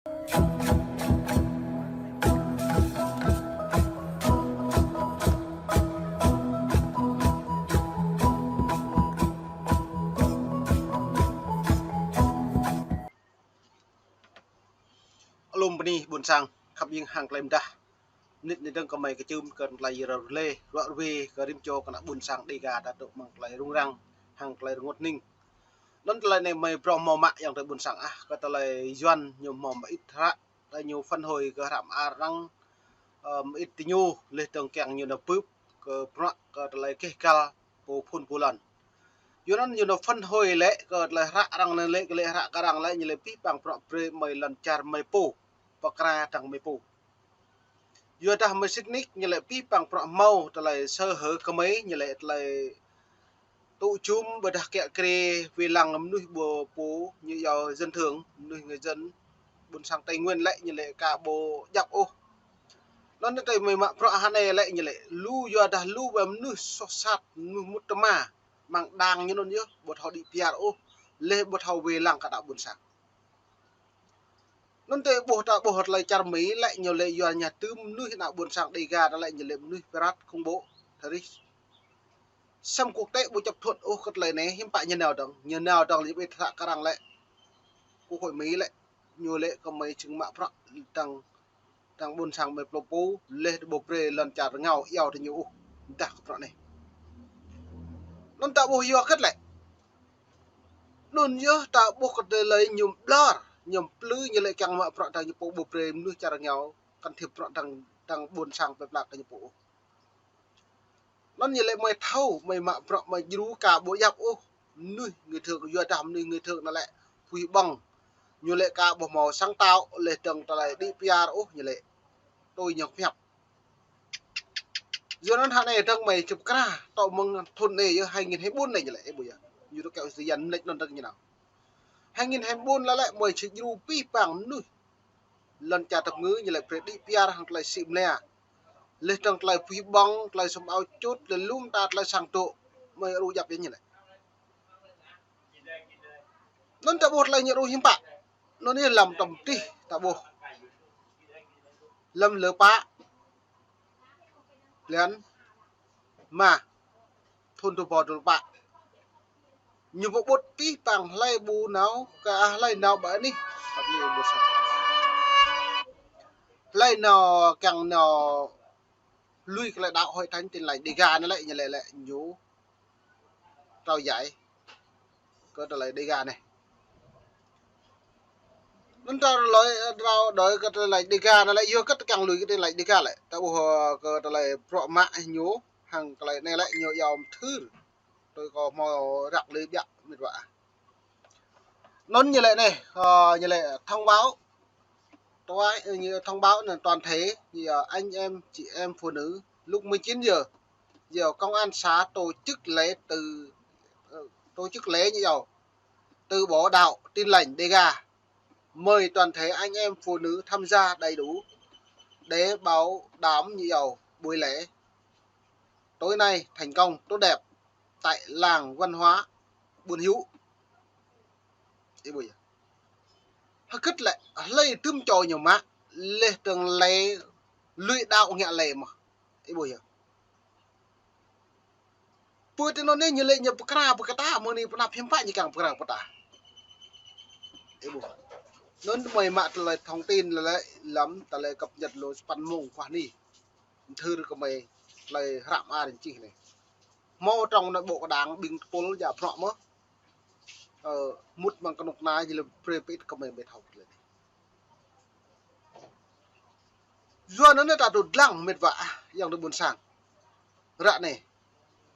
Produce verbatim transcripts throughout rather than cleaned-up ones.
Alum bơni ƀôn sang khăp hiêng hăng tơlơi mơdah. Mơnit anai dơ̆ng kơmơi kơčưm kơ tơlơi rơlê, ruă rơwe kơ rĭm čô kơ ană ƀôn sang Đêga ta dŏ amăng tơlơi rŭng răng hăng tơlơi rơngot hning. Anŭn tơlơi anai mơi ƀrô hmâo mă ayŏng adơi ƀôn sang ah, kơ tơlơi Yuan ñu hmâo mơit hră, tơlơi ñu phản hồi kơ hră mơar arăng, ơ, mơit tơ ñu, laih dơ̆ng kiăng ñu nao bưp kơ bruă kơ tơlơi keh găl pô phun pô lŏn. Yua anŭn ñu nao phản hồi lĕ kơ tơlơi hră arăng anai lĕ, kơ lĕ hră kơ arăng lĕ, ñu lĕ abih bang bruă brơi mơi lŏn čar mơi pô, pơkra dăng mơi pô. Yua dah mơi sĭt nik ñu lĕ abih bang bruă hmâo tơlơi sơ hở kơmơi ñu lĕ tơlơi tŭ jum ƀôdah kiă kriê wai lăng mơnuih ƀu pô ñu iâu dân thường, mơnuih người dân ƀôn sang Tây Nguyên lĕ ñu lĕ ka ƀu djăp ôh. Anŭn tơlơi mơi mă bruă hơnai lĕ ñu lĕ lu yua dah lu wai mơnuih soh sat, mơnuih mŭt tơma, amăng đang ñu anŭn yơh, ƀu thâo đĭ piar ôh, laih ƀu thâo wai lăng kơ ană ƀôn sang. Anŭn tơ ƀuh ta ƀuh tơlơi čar Mi lĕ ñu lĕ yua ñu tŭ mơnuih ană ƀôn sang Đêga ta lĕ ñu lĕ mơnuih pơrăt khủng bố, terrorist. Samơ̆ quốc tế ƀu chấp thuận ôh kơ tơlơi anai, hiư̆m pă ñu nao dơ̆ng, ñu nao dơ̆ng lĕ ƀĕ hră kơ arăng lĕ. Quốc hội Mi lĕ, ñu lĕ kơmơi čơ̆ng mă bruă dăng, dăng ƀôn sang mơi plô pô, laih dơ̆ng ƀu brơi lŏn čar rơngiao iâu tơ ñu ôh, dah kơ bruă anai. Anŭn ta ƀuh yua hơget lĕ. Anŭn yơh ta ƀuh kơ tơlơi ñu ƀlŏr, ñu plư, ñu lĕ kiăng mă bruă dăng ñu pô ƀu brơi mơnuih čar rơngiao can thiệp bruă dăng, dăng ƀôn sang plơi pla kơ ñu pô ôh. Anŭn ñu lĕ mơi thâo, mơi mă bruă mơi djru ka ƀu djăp ôh. Mơnuih người thường, yua dah mơnuih người thường anŭn lĕ pui ƀơ̆ng. Ñu lĕ ka ƀu hmâo sáng tạo, laih dơ̆ng tơlơi đĭ piar ôh ñu lĕ. Tui ñu pơhiăp. Yua anŭn hơnai dơ̆ng mơi čơp kra, tŏ mơ̆ng thun anai yơh hai nghìn hai mươi bốn anai ñu lĕ, ơ ƀuh yơh. Ñu tŭ keo si yan mlĕč anŭn dơ̆ng ñu nao. Hai nghìn hai mươi bốn lĕ lĕ mơi či djru abih bang mơnuih. Lŏn čar tơpơngư ñu lĕ brơi đĭ piar hăng tơlơi sĭ mlĕ. Laih dơ̆ng tơlơi pui ƀơ̆ng, tơlơi sum ao čut, laih lŏm ta tơlơi sang dŏ, mơi rŭ djăp yơh ñu lĕ. Anŭn ta ƀuh tơlơi ñu rŭ hiư̆m pă. Anŭn yơh lăm tơm tih ta ƀuh. Lăm lơ pă. Blan ma. Thun tơpơ̆ tơl pă. Ñu pơƀut abih bang hlơi ƀu nao, kơ ah hlơi nao ƀơi anih. Hlơi nao kiăng nao lui kơ tơlơi đạo Hội Thánh Tin Lành Đêga anai lĕ, ñu lĕ lĕ ñu trao giải kơ tơlơi Đêga anai. Anŭn trao lơi, trao đơi kơ tơlơi Đêga anai lĕ, yua hơget kiăng lui kơ tơlơi Đêga lĕ. Ta ƀuh kơ tơlơi bruă mă ñu, hăng tơlơi anai lĕ ñu iâu mơthưr. Tui kơ hmâo răk lơi biă mĕt wa. Anŭn ñu lĕ anai, ơ, ñu lĕ thông báo. Tuai, ơ, ñu thông báo anŭn toàn thể, ñu, ơ, anh em, chị em, phụ nữ, lúc mười chín giờ, giờ công an xã tổ chức lễ từ, ơ, tổ chức lễ như sau. Từ bộ đạo Tin Lành Đêga. Mời toàn thể anh em, phụ nữ tham gia đầy đủ để bảo đảm như sau buổi lễ tối nay thành công, tốt đẹp tại làng văn hóa Buôn Hiu. Ơ ƀuh yơh. Hơget lĕ, hlơi tŭm čô ñu mă, laih dơ̆ng lĕ lui đạo ngă lĕ mơ̆. Ơ ƀuh yơh. Pơ tơ anŭn anai ñu lĕ ñu pơkra pơkra ta, mơ̆ng anai pơ anăp hiư̆m pă ñu kiăng pơkra pơkra ta. Ơ ƀuh. Anŭn mơi mă tơlơi thông tin lĕ lăm tơlơi cập nhật lu sapăn mông kơ anai. Mơthưr kơ mơi tơlơi hră mơar čih anai. Hmâo trong anŭn ƀô̆ kơdang ƀing tơpul djă bruă mơ̆. Ơ, mŭt amăng kơnuk kơna ñu lĕ brơi pơit kơ mơi mơi thâo tơlơi anai. Yua anŭn ta tŭ lăng mĕt wa ah, ayŏng adơi ƀôn sang. Ră anai.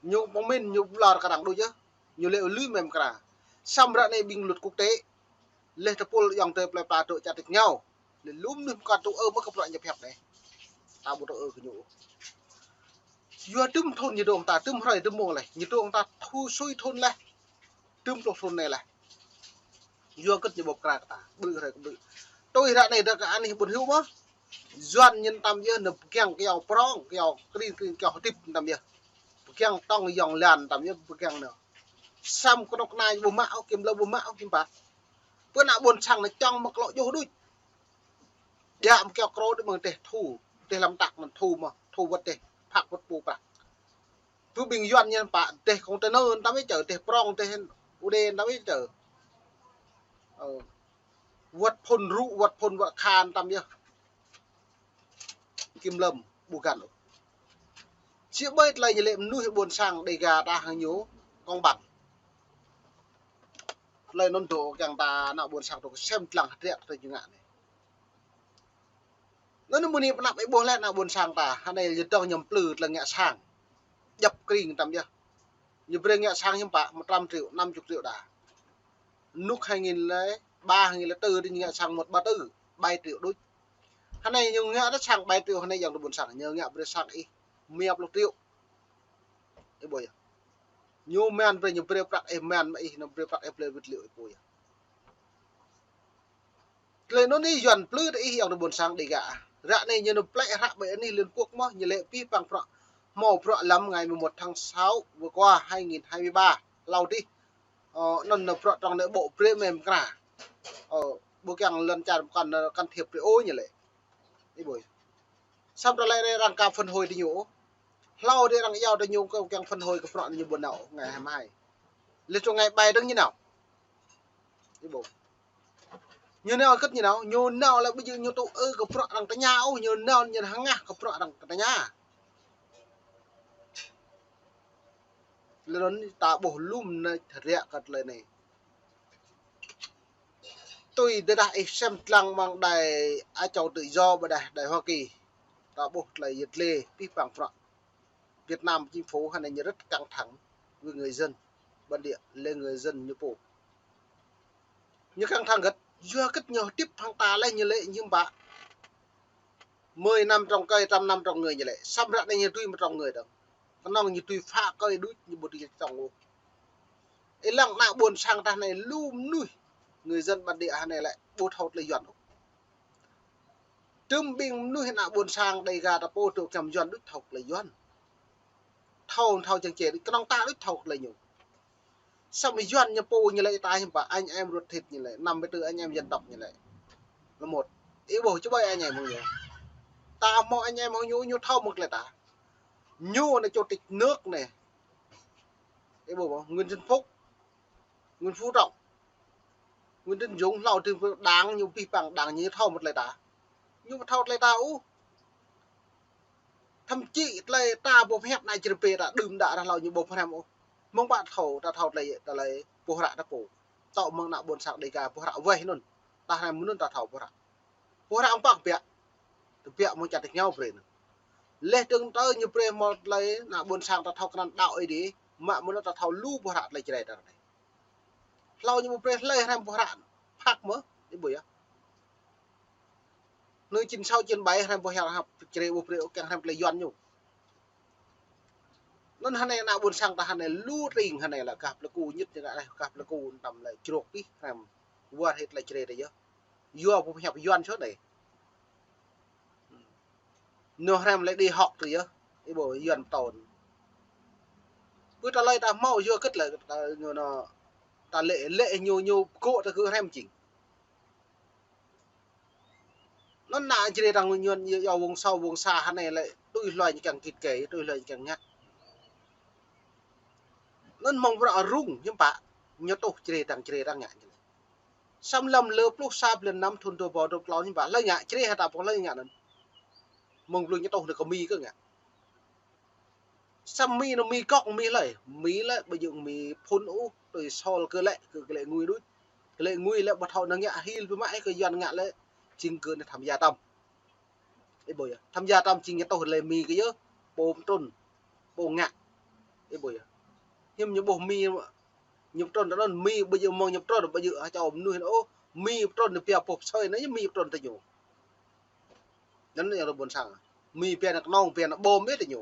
Ñu pơmĭn ñu ƀlŏr kơ arăng đôč yơh. Ñu lĕ lui mơ̆ng kra. Samơ̆ ră anai ƀing luật quốc tế. Laih tơpul ayŏng adơi plơi pla dŏ čar tač rơngiao. Laih lŏm mơnuih mơkăn tŭ ư mơ̆ kơ bruă ñu pơhiăp anai. Ta ƀu tŭ ư kơ ñu. Yua tŭm thun ñu dŏng ta, tŭm hrơi tŭm mông laih. Ñu dŏng ta thu sui thun laih. Tŭm pluh thun anai laih. Yua hơget ñu ƀu pơkra kơ ta, ƀrư̆ hrơi kơ ƀrư̆. Tui ră anai dơ̆ng kơ anih Buôn Hiu mơ̆. Yuan ñu tam yơh ñu pơkiăng kơ iâu prong, kơ iâu krin krin kơ iâu hơdip tam yơh. Pơkiăng tŏng yŏng lan tam yơh pơkiăng nao. Samơ̆ kơnuk kơna ƀu mă ôh, kiăng lơ ƀu mă ôh, kiăng pă. Pơ ană ƀôn sang ñu čŏng mă klŏ djơ̆ đôč. Djă mơ̆ng kiao krô đĭ mơ̆ng dêh thu, dêh lăm tăk mơ̆n thu mơ̆, thu wơ̆t dêh, phak wơ̆t pô prăk. Tơ ƀing Yuan ñu pă dêh container tam ih čơ, dêh prong dêh u đê tam ih čơ. Ơ, wơ̆t phŭn rŭ, wơ̆t phŭn wơ̆t khan tam yơh. Kiểm lâm ƀu găn ôh. Či ƀơi tơlơi ñu lĕ mơnuih ƀôn sang Đêga ta hăng ñu công bằng. Tơlơi anŭn dŏ kiăng ta ană ƀôn sang dŏ kơsem dlăng hơdră tơlơi ñu ngă anai. Anŭn mơ̆ng anai pơnăp ih ƀuh lĕ ană ƀôn sang ta, hơnai yơh dŏng ñu plư tơlơi ngă sang. Djŏp kring tam yơh. Ñu brơi ngă sang hiư̆m pă, một trăm triệu, năm chục triệu đa. Nŭk hai nghìn lẻ ba, hai nghìn lẻ tư đĭ ñu ngă sang một ba tư, bảy triệu đôč. Hơnai ñu ngă đa sang bảy triệu, hơnai yơh dŏng ƀôn sang, ñu ngă brơi sang ih, mia pluh triệu. Ih ƀuh yơh. Ñu mơ̆n brơi, ñu brơi prăk ih mơ̆n mă ih, ñu brơi prăk ih brơi wĭt liu ih ƀuh yơh. Tơlơi anŭn ih Yuan plư tơ ih yơh dŏng ƀôn sang Đêga. Ră anai ñu nao plĕ hră ƀơi anih Liên Quốc mơ̆, ñu lĕ pih păng bruă, hmâo bruă lăm ngày mười một tháng sáu vừa qua hai nghìn hai mươi ba. Hlâo dih. Ơ, anŭn nao bruă trong anai ƀu brơi mơ̆ng mơkra. Ơ, ƀu kiăng lŏn čar pơkŏn can thiệp brơi ôh ñu lĕ. Ih ƀuh. Samơ̆ tơlơi anai arăng ka phản hồi tơ ñu. Hlâo dih arăng iâu tơ ñu kơ kiăng phản hồi kơ bruă anai ñu ƀu nao ngày hai mươi hai. Lĕ trong ngày bảy dơ̆ng ñu nao. Ih ƀuh. Ñu nao kơ̆t ñu nao, ñu nao lĕ ƀu djơ̆ ñu tŭ ư kơ bruă arăng tơña ôh, ñu nao ñu hơngah kơ bruă arăng tơña. Lĕ anŭn ta ƀuh lŏm anai hơdră kơ tơlơi anai. Tui tơdah ih sem dlăng mơ̆ng đài Á Châu Tự Do ƀôdah đài Hoa Kỳ. Ta ƀuh tơlơi yơh lĕ pih păng bruă Việt Nam chính phủ hơnai ñu rất căng thẳng với người dân bản địa, lĕ người dân ñu pô. Ñu căng thẳng kơ̆t, yua kơ̆t ñu hơdip hăng ta lĕ ñu lĕ ñu pă. Mười năm trồng cây, trăm năm trồng người ñu lĕ. Samơ̆ ră anai ñu dưi mă trồng người dơ̆ng. Kơnơ̆ng ñu dưi phá cây đôč, ñu ƀu dưi trồng ôh. Ih lăng ană ƀôn sang ta hơnai lu mơnuih, người dân bản địa hơnai lĕ ƀu thâo tơlơi Yuan ôh. Tơm ƀing mơnuih ană ƀôn sang Đêga ta pô dŏ kiăng Yuan đôč thâo tơlơi Yuan. Thâo, thâo čang čê đôč, kơnơ̆ng ta đôč thâo tơlơi ñu. Samơ̆ Yuan ñu pô ñu lĕ ta hiư̆m pă, anh em ruột thịt ñu lĕ, năm mươi tư anh em dân tộc ñu lĕ. Là một. Ih ƀuh či ƀơi anh em hăng ñu. Ta hmâo anh em hăng ñu, ñu thâo mơ̆ng tơlơi ta. Ñu anai chủ tịch nước anai. Ih ƀuh ƀô̆, Nguyễn Xuân Phúc, Nguyễn Phú Trọng, Nguyễn Tấn Dũng, hlâo dơ̆ng pơ đảng ñu pih păng đảng ñu thâo mơ̆ng tơlơi ta. Ñu ƀu thâo tơlơi ta ôh. Thậm chí tơlơi ta ƀu pơhiăp ană čơrơbê ta đưm đă rah hlâo ñu ƀu pơhrăm ôh. Mơ̆ng pă thâo, ta thâo tơlơi, tơlơi pô hră ta pô. Tŏ mơ̆ng ană ƀôn sang Đêga pô hră weh anŭn. Ta hrăm mơ̆ng anŭn ta thâo pô hră. Pô hră ƀơ̆ng pă biă. Tơbiă mơ̆ng čar tơngiao brơi anŭn. Leh dơ̆ng tơ ñu brơi mơ̆ tơlơi ană ƀôn sang ta thâo kơnăn đaŏ ih dih, mă mơ̆ng anŭn ta thâo lu pô hră tơlơi Jrai ta anai. Hlâo ñu ƀu brơi hlơi hrăm pô hră phak mơ̆, ih ƀuh yơh. Nư chín sáu chín bảy hrăm pô hră Jrai ƀu brơi ôh, kiăng hrăm tơlơi Yuan ñu. Anŭn hơnai ană ƀôn sang ta hơnai lu tring hơnai lĕ gah plơi ku ñit ñu gah anai, gah plơi ku tam lĕ jrôk pih hrăm. Wơr hĭ tơlơi Jrai ta yơh. Yua ƀu pơhiăp Yuan sô anai. Ñu hrăm lĕ đi học tơ yơh. Ih ƀuh Yuan pơtô. Pơ tơlơi ta hmâo yua kơ̆t lĕ ta ñu nao ta lĕ, lĕ ñu, ñu gŏ ta kơ hrăm jing. Anŭn ană Jrai arăng Yuan yua wŏng sâu wŏng sa hơnai lĕ tui hluai ñu kiăng git gai, tui hluai ñu kiăng ngă. Anŭn mơ̆ng bruă rŭng hiư̆m pă ñu tuh Jrai arăng, Jrai arăng ngă. Samơ̆ lăm lơ pluh sa blan năm thŭn dua rơbâo dua pluh klâo hiư̆m pă, hlơi ngă Jrai hă ta pô hlơi ngă anŭn. Mơ̆ng blung ñu tuh anai kơ Mi kơ ngă. Samơ̆ Mi anŭn Mi gŏk Mi hlơi, Mi lĕ ƀu djơ̆ Mi phŭn ôh, tui sol kơ lĕ, kơ, kơ lĕ ngui đôč. Kơ lĕ ngui lĕ ƀu thâo anŭn ngă hil pơ mă ih kơ Yuan ngă lĕ, jing kơ anai tham gia tam. Ih ƀuh yơh, tham gia tam jing ñu tuh lĕ Mi kơ yơh, pô pơtrŭn, pô ngă. Ih ƀuh yơh. Hiư̆m ñu ƀuh Mi, ñu pơtrŭn tơ anŭn Mi ƀu djơ̆ mơ̆ng ñu pơtrŭn, ƀu djơ̆ hơčâo mơnuih anŭn ôh, Mi pơtrŭn tơ pia pô pơsơi anai, Mi pơtrŭn tơ ñu. Anŭn yơh ƀôn sang. Mi pia anŭn kơnơ̆ng, pia anŭn ƀôm ih tơ ñu.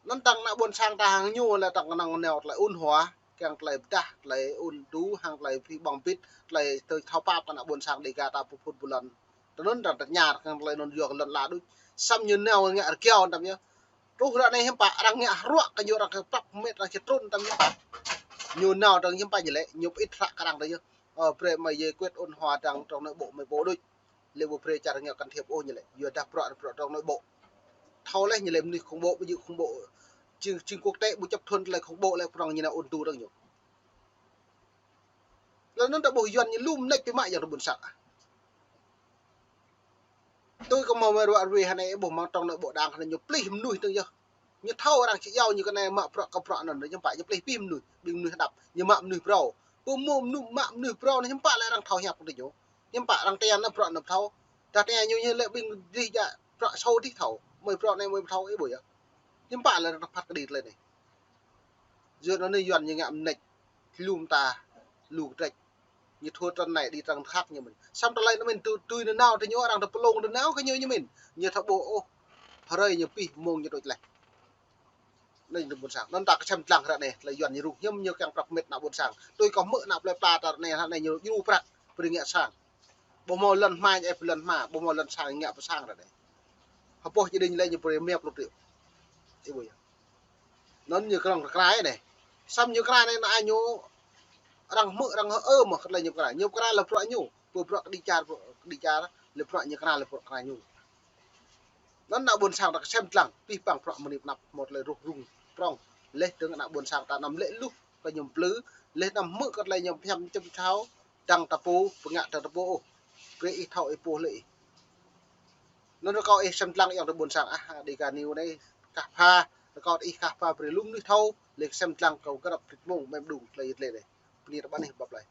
Anŭn tăng ană ƀôn sang ta hăng ñu lĕ tăng kơnơ̆ng nao tơlơi ôn hòa, kiăng tơlơi pơdah, tơlơi ôn tŭ, hăng tơlơi phi ƀơ̆ng bit, tơlơi tui thâo pap kơ ană ƀôn sang Đêga ta pơphun pơlŏn. Tơ anŭn ta tơña, kiăng tơlơi anŭn yua kơ lŏn ala đôč. Samơ̆ ñu nao ngă rơgao tam yơh. Truh ră anai hiư̆m pă, arăng ngă hruă kơ ñu, arăng kơ prăp met, arăng kơ trŭn tam hiư̆m pă. Ñu nao dơ̆ng hiư̆m pă ñu lĕ, ñu pơit hră kơ arăng tơ yơh. Ơ, brơi mơi giải quyết ôn hòa dơ̆ng trong anai ƀô̆ mơi pô đôč. lĕ ƀu brơi čar ngă can thiệp ôh ñu lĕ. Yua dah bruă, bruă trong nội bộ. Thâo lĕ ñu lĕ mơnuih khủng bố, ƀu djơ̆ khủng bố. Jing, jing quốc tế ƀu chấp thuận tơlơi khủng bố lĕ prong ñu nao ôn tù dơ̆ng ñu. Lĕ anŭn ta ƀuh Yuan ñu lŏm mơneč biă mă yơh ƀôn sang ah. Tui kơ mơ̆ mơ̆ ruă ruai hơnai ƀuh mơ̆ng trong nội bộ đảng hơnai ñu plih mơnuih tơ̆ng yơh. Ñu thâo arăng či iâu ñu kơ anai mă bruă kơ bruă anŭn, ñu hiư̆m pă ñu plih abih mơnuih, ƀing mơnuih hơđăp, ñu mă mơnuih phrâo. Pô mơ̆ mơnuih mă mơnuih phrâo anai hiư̆m pă lĕ arăng thâo hiăp kơ ñu. Hiư̆m pă arăng tian anŭn bruă anŭn thâo. Dah tian ñu ñu lĕ ƀing dih djă bruă sô dih thâo. Mơi bruă anai mơi thâo ih ƀuh yơh. Hiư̆m pă lĕ arăng phat kơđi tơlơi anai. Yua anŭn Yuan ñu ngă mơneč lŏm ta lu kơdrĕč. Ñu thua trăn anai đĭ trăn khăk ñu mĭn. Samơ̆ tơlơi anŭn mĭn tui, tui nanao tơ ñu arăng tơ pơlông nanao kơ ñu ñu mĭn. Ñu thâo ƀuh ôh. Hrơi ñu pih mông ñu đôč leh. Anai ană ƀôn sang. Anŭn ta kơsem lăng ră anai, tơlơi Yuan ñu rŭng hiam ñu kiăng prăk mĕt ană ƀôn sang. Tui kơ mơ̆ ană plơi pla ta ră anai, ră anai ñu djru prăk, brơi ngă sang. Ƀu hmâo lŏn hma, ĕp lŏn hma, ƀu hmâo lŏn sang ngă pơ sang ră anai. Hơpô jơđing lĕ ñu brơi mĕp lŭk rơ̆. Ih ƀuh yơh. Anŭn ñu krong krai anai. Samơ̆ ñu krai anai, ană ñu arăng hmư̆, arăng hơ mơ̆ kơ tơlơi ñu krai. Ñu krai lĕ bruă ñu. Pơ bruă kơđi čar, bruă kơđi čar, lĕ bruă ñu krai, lĕ bruă krai ñu. Anŭn ană ƀôn sang ta kơsem lăng, pih păng bruă mơnip anăp, hmâo tơlơi ruh rŭng prong. Leh dơ̆ng ană ƀôn sang ta anăm lĕ luh kơ ñu plư, leh anăm hmư̆ kơ tơlơi ñu phiăn čăm thâo, dăng ta pô, pơngă dăng ta pô ôh. Brơi ih thâo ih pô lĕ ih. Anŭn rơkâo ih sem lăng yơh ană ƀôn sang ah, Dega News anai, kah pha, rơkâo ih kah pha brơi lŏm mơnuih thâo, lĕ sem lăng kơ grăp rit mông, mem đung, tơlơi yơh tơlơi anai. Bơni rơbat ih, bye bye.